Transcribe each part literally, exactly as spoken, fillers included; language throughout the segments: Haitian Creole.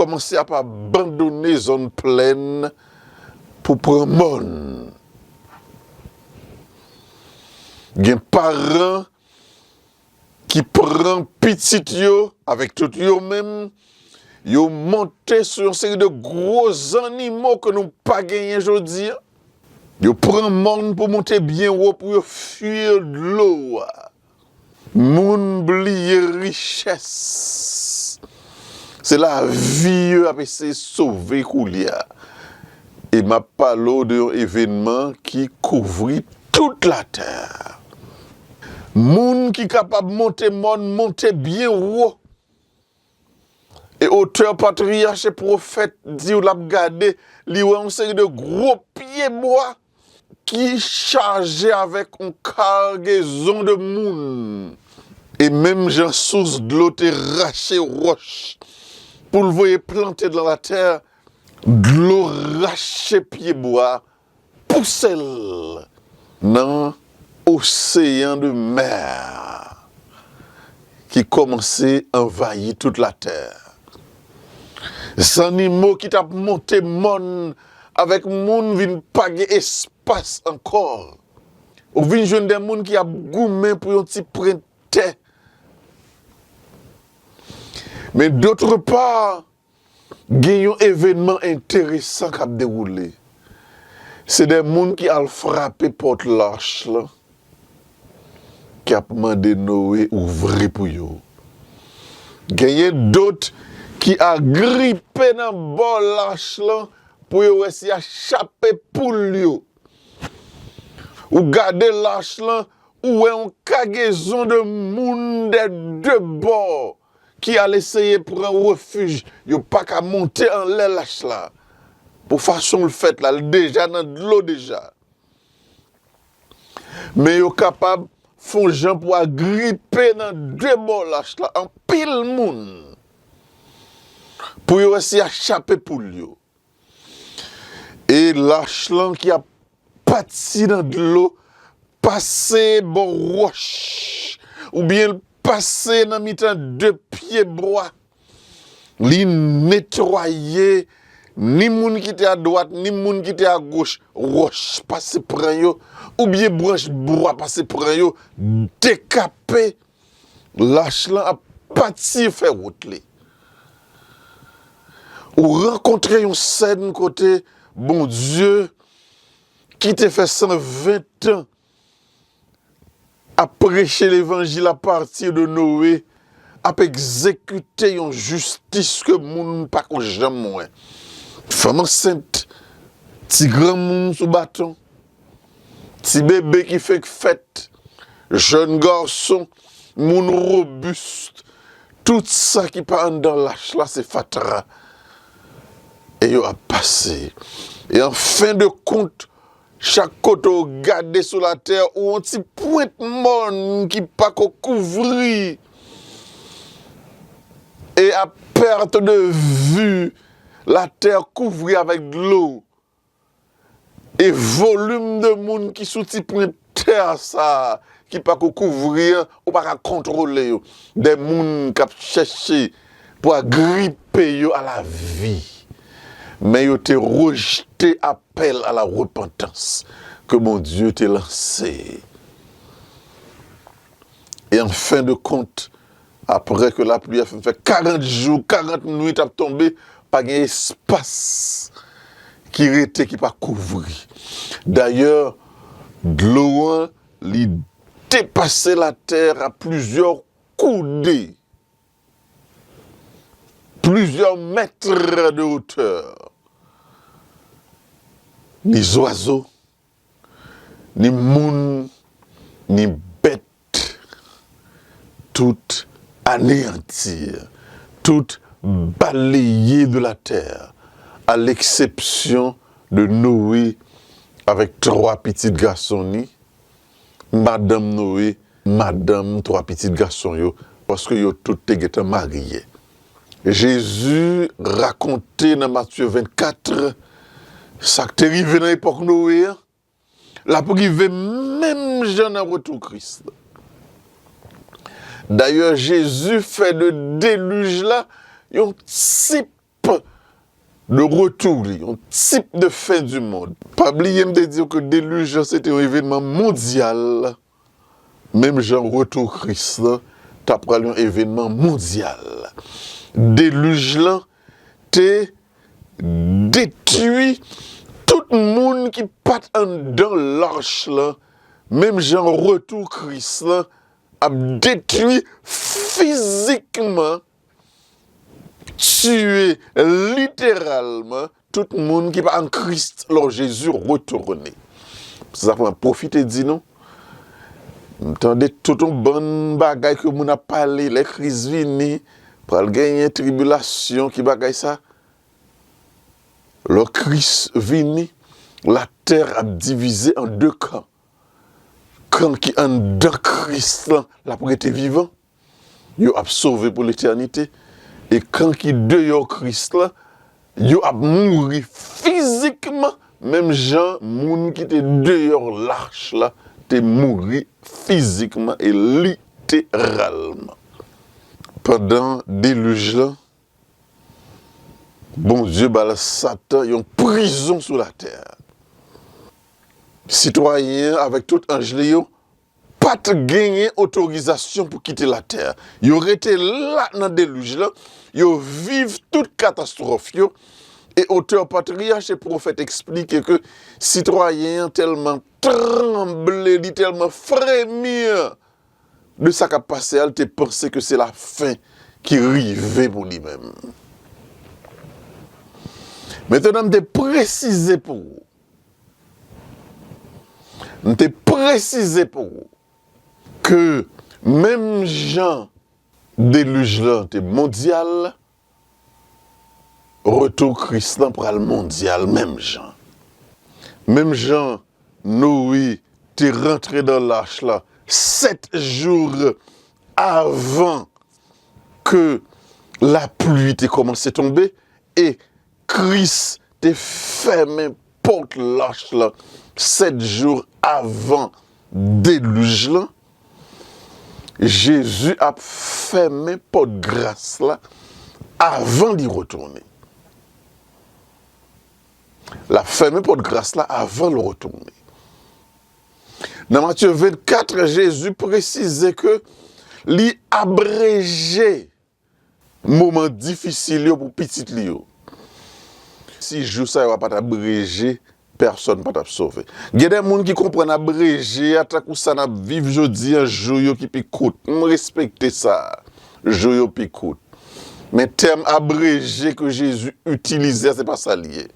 kòmanse ap abandone zòn plèn pou pran mòn. Gen paran ki pran pitit yo avèk tout yo menm, yo monte sou yon seri de gwo zannimo ke nou pa genyen jodi a. Yo pran mòn pou monte byen wo pou yo fwi dlo a. Moun bliye richès. Se lavi yo ap eseye sove koulye a. E m ap pale w de yon evènman ki kouvri tout latè. Moun ki kapab monte mòn, monte byen wo. E otè Patriyach e Pwofèt di w l ap gade, li wè yon seri de gwo pyebwa ki chaje avèk yon kagezon de moun. E menm jan sous dlo te rache wòch pou l voye plante nan latè, dlo rache pyebwa, pouse l nan oseyan de mè ki kòmanse anvayi tout latè. Zannimo ki t ap monte mòn avèk moun vin pa gen espas ankò. Ou vin jwenn de moun ki ap goumen pou yon ti pren tè. Men dòt pa, gen yon evènman enteresan k ap dewoule. Se de moun ki al frape pòt lach lan, ki ap mande Noe ouvri pou yo. Genyen dòt ki agripe nan bò lach lan pou yo wè si y a chape poul yo. Ou gade lach lan, ou wè yon kagezon de moun dè de bò ki al eseye pran refij. Yo pa ka monte anlè lach la. Pou fason l fèt la, l deja nan dlo deja. Men yo kapab fè yon jan pou agripe nan de bò lach la, anpil moun, pou yo wè si y a chape poul yo. E lach lan ki ap pati nan dlo, pase bò wòch, oubyen l pase nan mitan de pyebwa. Li netwaye ni moun ki te adwat, ni moun ki te agoch. Wòch pase pran yo, oubyen branch bwa pase pran yo, dekape. Lach lan ap pati fè wout li. Ou rankontre yon sèn kote Bondye ki te fè san ven tan ap preche levanjil apati de Noe, ap egzekite yon jistis ke moun pa ko janm wè. Fanm ansent, ti granmoun sou baton, ti bebe ki fenk fèt, jèn gason, moun robis, tout sa ki pa anndan lach la se fatra. E yo ap pase. E an fen de kont, chak kote w gade sou latè, ou yon ti pwent mòn ki pa ko kouvri. E a pèt de vi, latè kouvri avèk dlo. E volim de moun ki sou ti pwent tè sa a, ki pa ko kouvri an, ou pa ka kontwole yo. De moun k ap chèche pou agripe yo a la vi. Men yo te rejte apèl a la repantans ke Bondye te lanse. E an fen de kont, apre ke lapli a fin fè karant jou, karant nwit ap tonbe, pa gen espas ki rete ki pa kouvri. Dayè, dlo an, li depase latè a plizyè koude, plizyè mèt de otè. Ni zwazo, ni moun, ni bèt, tout aneyanti, tout baleye de la tè, a leksepsyon de Noe avèk twa pitit gason ni, madanm Noe, madanm twa pitit gason yo, paske yo tout te gentan marye. Jezi rakonte nan Matye vennkat sa k te rive nan epòk Noe an, l ap rive menm jan nan retou Kris la. Dayè, Jezi fè de delij la yon tip de retou li, yon tip de fen di mond. Pa bliye m te di w ke delij lan se te yon evènman mondyal, menm jan retou Kris lan ta pral yon evènman mondyal. Delij lan te detwi tout moun ki pa t anndan lach lan, menm jan retou Kris lan ap detwi fizikman, tiye literalman tout moun ki pa an Kris lè Jezi retounen. Se sa fè m ap pwofite di nou, m tande tout yon bann bagay ke moun ap pale, lè Kris vini, pral genyen tribilasyon, ki bagay sa? Lè Kris vini, latè ap divize an de kan. Kan ki anndan Kris lan, l ap rete vivan, yo ap sove pou letènite. E kan ki deyò Kris lan, yo ap mouri fizikman, menm jan moun ki te deyò lach la te mouri fizikman e literalman. Pandan delij lan, Bondye ba l Satan yon prizon sou latè. Sitwayen an avèk tout anj li yo pa t genyen otorizasyon pou kite latè. Yo rete la nan delij lan, yo viv tout katastwòf yo, e otè Patriyach e Pwofèt eksplike ke sitwayen an tèlman tranble, li tèlman fremi de sa k ap pase a, li te panse ke se lafen ki rive pou li menm. Mentnan, m te presize pou ou, m te presize pou ou ke menm jan delij lan te mondyal, retou Kris lan pral mondyal menm jan. Menm jan Noe te rantre nan lach la sèt jou avan ke lapli te kòmanse tonbe, e Kris te fèmen pòt lach la sèt jou avan delij lan, Jezi ap fèmen pòt gras la avan li retounen. L ap fèmen pòt gras la avan l retounen. Nan Matye vennkat, Jezi presize ke li abreje moman difisil yo pou pitit li yo. Si jou sa yo pa t abreje, pèsonn pa t ap sove. Gen de moun ki konprann abreje a tankou sa n ap viv jodi a, jou yo ki pi kout. M respekte sa, jou yo pi kout. Men tèm abreje ke Jezi itilize a, se pa sa l ye.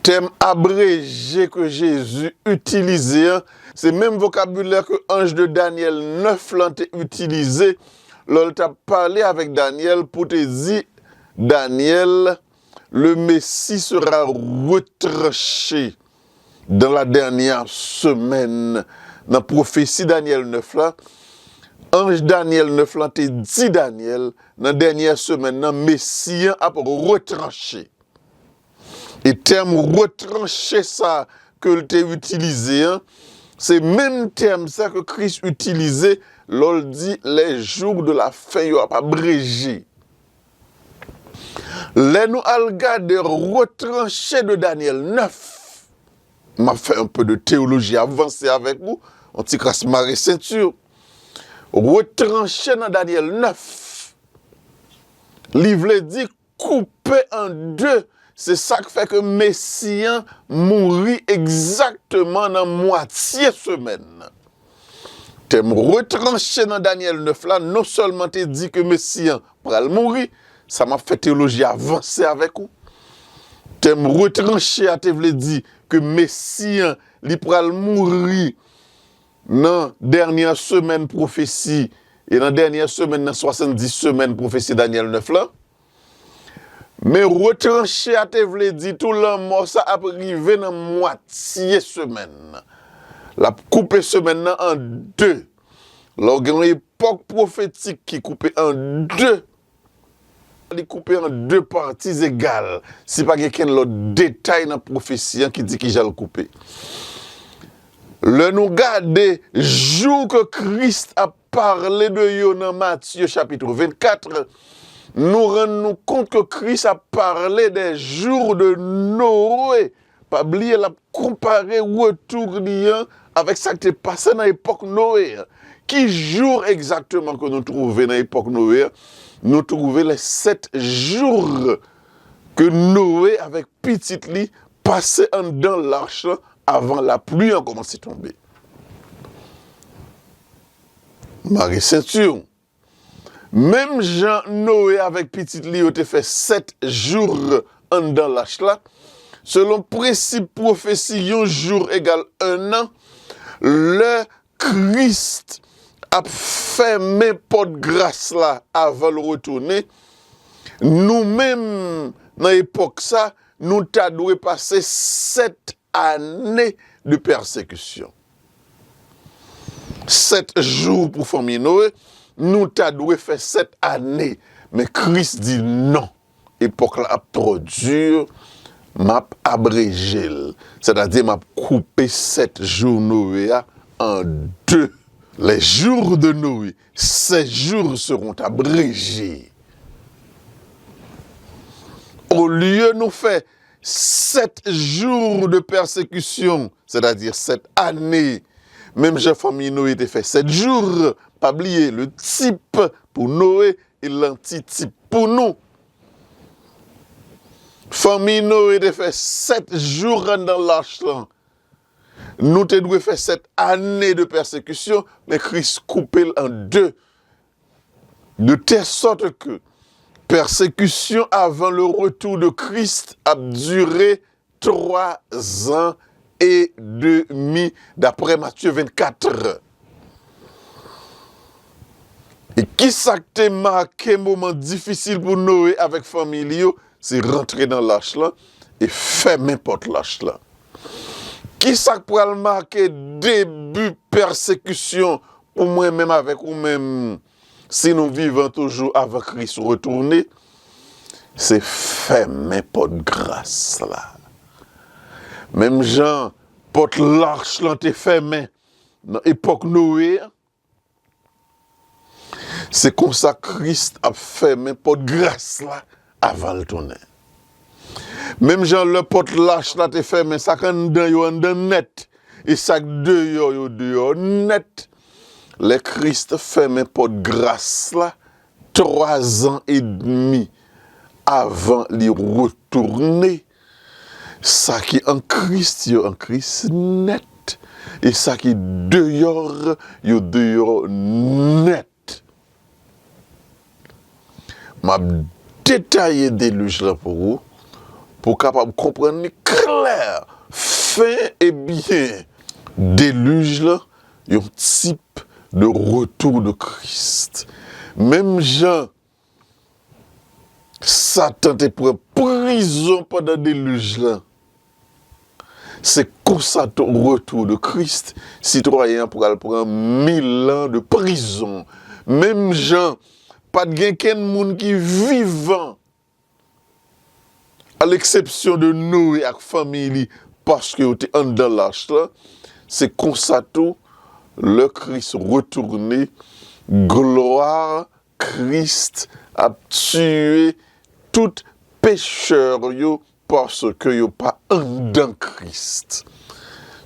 Tèm abreje ke Jezi itilize an, se menm vokabilè ke anj de Danyèl nèf lan te itilize lè l t ap pale avèk Danyèl pou te di Danyèl, le Messie sera retranché dans la dernière semaine. Nan pwofesi Danyèl nèf la, anj Danyèl nèf lan te di Danyèl, nan dènyè semèn nan, Mesi an ap retranche. E tèm retranche sa ke l te itilize an, se menm tèm sa ke Kris itilize lè l di les jours de la fin yo ap abreje. Lè nou al gade retranche de Danyèl nèf, m ap fè un peu de théologie avancée avèk ou, yon ti kras mare senti. Retranche nan Danyèl nèf, li vle di koupe an de. Se sa k fè ke Mesi an mouri egzakteman nan mwatye semèn nan. Tèm retranche nan Danyèl nèf la non sèlman te di ke Mesi an pral mouri, sa m ap fè teyoloji avanse avèk ou. Tèm retranche a te vle di ke Mesi an, li pral mouri nan dènyè semèn pwofesi, e nan dènyè semèn nan swasanndis semèn pwofesi Danyèl nèf la. Men retranche a te vle di tou lanmò sa ap rive nan mwatye semèn nan. L ap koupe semèn nan an de. Lè w gen yon epòk pwofetik ki koupe an de, li koupe an de pati egal, si pa gen kenn lòt detay nan pwofesi an ki di kijan l koupe. Lè nou gade jou ke Kris ap pale de yo nan Matye chapit vennkat, Nou rann nou kont ke Kris ap pale des jours de Noé. Pa bliye, l ap konpare retou li an avèk sa k te pase nan epòk Noe an. Ki jou egzakteman ke nou twouve nan epòk Noe an? Nou twouve les sept jours ke Noe avèk pitit li pase anndan lach lan avan lapli an kòmanse tonbe. Mare senti w. Menm jan Noe avèk pitit li yo te fè sèt jou anndan lach la, selon prensip pwofesi yon jou egal en an, lè Kris ap fèmen pòt gras la avan l retounen, nou menm nan epòk sa, nou ta dwe pase sèt ane de pèsekisyon. Sèt jou pou fanmi Noe, nou ta dwe fè sèt ane. Men Kris di non, epòk la ap twò di, m ap abreje l. Sètadi, m ap koupe sèt jou Noe a an de. Les jours de Noé, ces jours seront abrégés. Olye nou fè sèt jou de pèsekisyon, sètadi sèt ane, menm jan fanmi Noe te fè sèt jou, pa bliye, le tip pou Noe e lantitip pou nou. Fanmi Noe te fè sèt jou anndan lach lan. Nou te dwe fè sèt ane de pèsekisyon, men Kris koupe l an de. De telle sorte que pèsekisyon avan le retour de Christ ap dire twa zan e demi, daprè Matye vennkat. E kisa k te make moman difisil pou Noe avèk fanmi li yo? Se rantre nan lach lan e fèmen pòt lach lan. Kisa k pral make debi pèsekisyon pou mwen menm avèk ou menm, si nou vivan toujou avan Kris retounen? Se fèmen pòt gras la. Menm jan pòt lach lan te fèmen nan epòk Noe an, se konsa Kris ap fèmen pòt gras la avan l tounen. Menm jan lè pòt lach la te fèmen, sa k anndan yo anndan nèt, e sa k deyò yo deyò nèt, lè Kris fèmen pòt gras la, twa zan edmi avan li retounen, sa ki an Kris, yo an Kris nèt, e sa ki deyò, yo deyò nèt. M ap detaye delij lan pou ou, pou w kapab konprann li klè, fen e byen. Delij lan, yon tip de retour de Christ. Menm jan Satan te pran prizon pandan delij lan, se konsa tou retour de Christ, sitwayen an pral pran mil an de prizon. Menm jan, pa t gen kenn moun ki vivan, à l'exception de Noé ak fanmi li, paske yo te anndan lach lan, se konsa tou, lè Kris retounen, glwa Kris ap tiye tout pechè yo paske yo pa anndan Kris.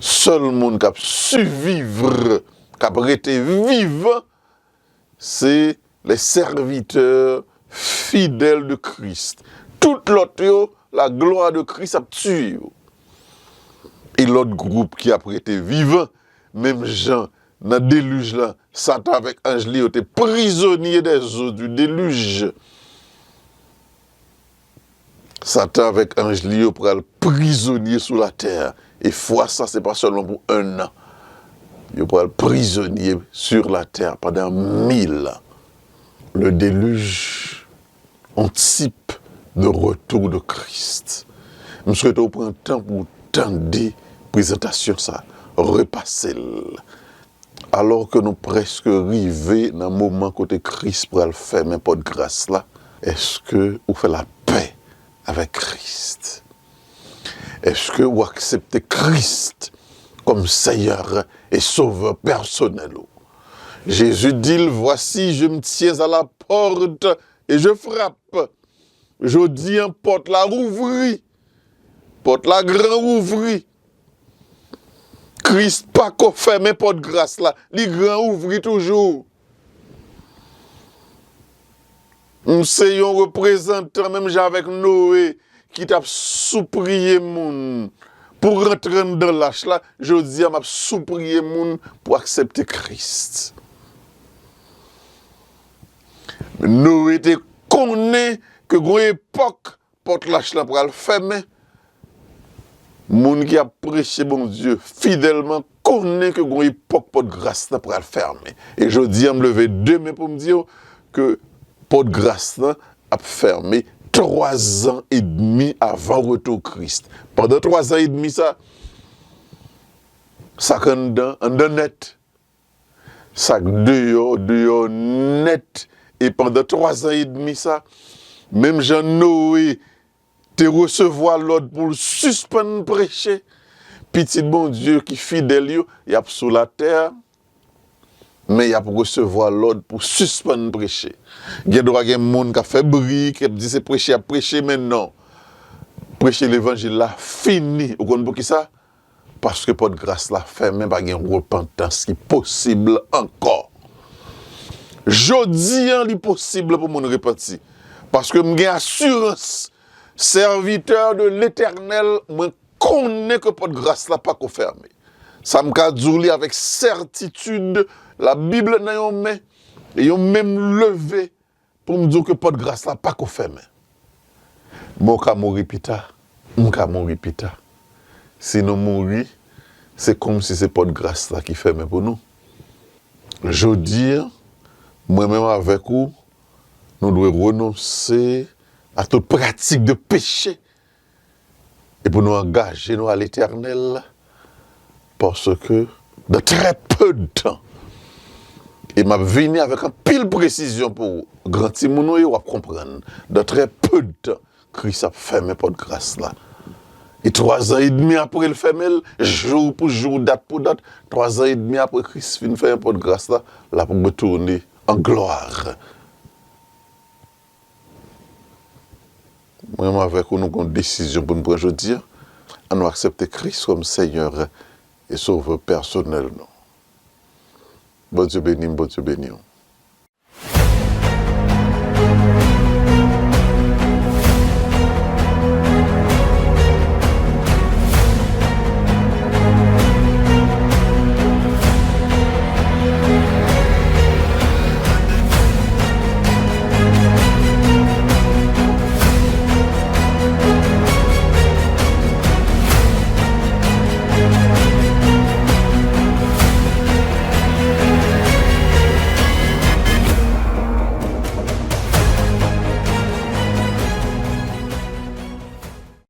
Sèl moun k ap sivivre, k ap rete vivan, se les serviteurs fidèles de Christ. Tout lòt yo, la gloire de Christ ap tiye yo. E lòt gwoup ki ap rete vivan, menm jan nan delij lan, Satan avèk anj li yo te prisonniers des eaux du déluge. Satan avèk anj li yo pral prizonye sou latè. E fwa sa, se pa sèlman pou en an. Yo pral prizonye sur la terre pandan mil an. Le déluge, on tip de retour de Christ. M swete w pran tan pou w tande prezantasyon sa, repase l. Alò ke nou prèske rive nan moman kote Kris pral fèmen pòt gras la, èske ou fè lapè avèk Kris? Èske ou aksepte Kris kòm Seyè e Sovè pèsonèl ou? Jezi di l, Voici, je me tiens à la porte Et je frappe. Jodi an, pòt la ouvri. Pòt la gran ouvri. Kris pako fèmen pòt gras la. Li gran ouvri toujou. M se yon reprezantan, menm jan avèk Noe, ki t ap soupriye moun pou rantre anndan lach la, jodi a m ap soupriye moun pou aksepte Kris. Noe te konnen ke gon epòk pòt lach lan pral fèmen. Moun ki ap preche Bondye fidèlman konnen ke gon epòk pòt gras lan pral fèmen. E jodi a, m leve de men pou m di w ke pòt gras lan ap fèmen twa zan edmi avan retou Kris. Pandan twa zan edmi sa, sa k anndan, anndan nèt. Sa k deyò, deyò nèt. E pandan twa zan edmi sa, menm jan Noe te resevwa lòd pou l sispann preche, pitit Bondye ki fidèl yo, y ap sou latè, men y ap resevwa lòd pou sispann preche. Gen dwa gen moun k ap fè bri, k ap di se preche y ap preche, men non. Preche levanjil la fini. Ou konn poukisa? Paske pòt gras la fèmen, pa gen repantans ki posib ankò. Jodi a, li posib pou moun repanti. Paske m gen asirans, sèvitè de Letènèl, mwen konnen ke pòt gras la pako fèmen. Sa m ka di w li avèk sètitid, Labib nan yon men, e yon men m leve, pou m di w ke pòt gras la pako fèmen. Men w ka mouri pita, m ka mouri pita. Si nou mouri, se kòmsi se pòt gras la ki fèmen pou nou. Jodi a, mwen menm avèk ou, nou dwe renonse a tout pratik de peche e pou nou angaje nou a Letènèl, paske dans très peu de temps, e m ap vini avèk anpil presizyon pou ou, gran timoun ou ye, w ap konprann, dans très peu de temps, Kris ap fèmen pòt gras la. E twa zan edmi apre l fèmen l, jou pou jou, dat pou dat, twa zan edmi apre Kris fin fèmen pòt gras la, l ap retounen an glwa. Mwen menm avèk ou, nou gen yon desizyon pou n pran jodi a. Ann nou aksepte Kris kòm Senyè e Sovè pèsonèl nou. Bondye beni m, Bondye beni w.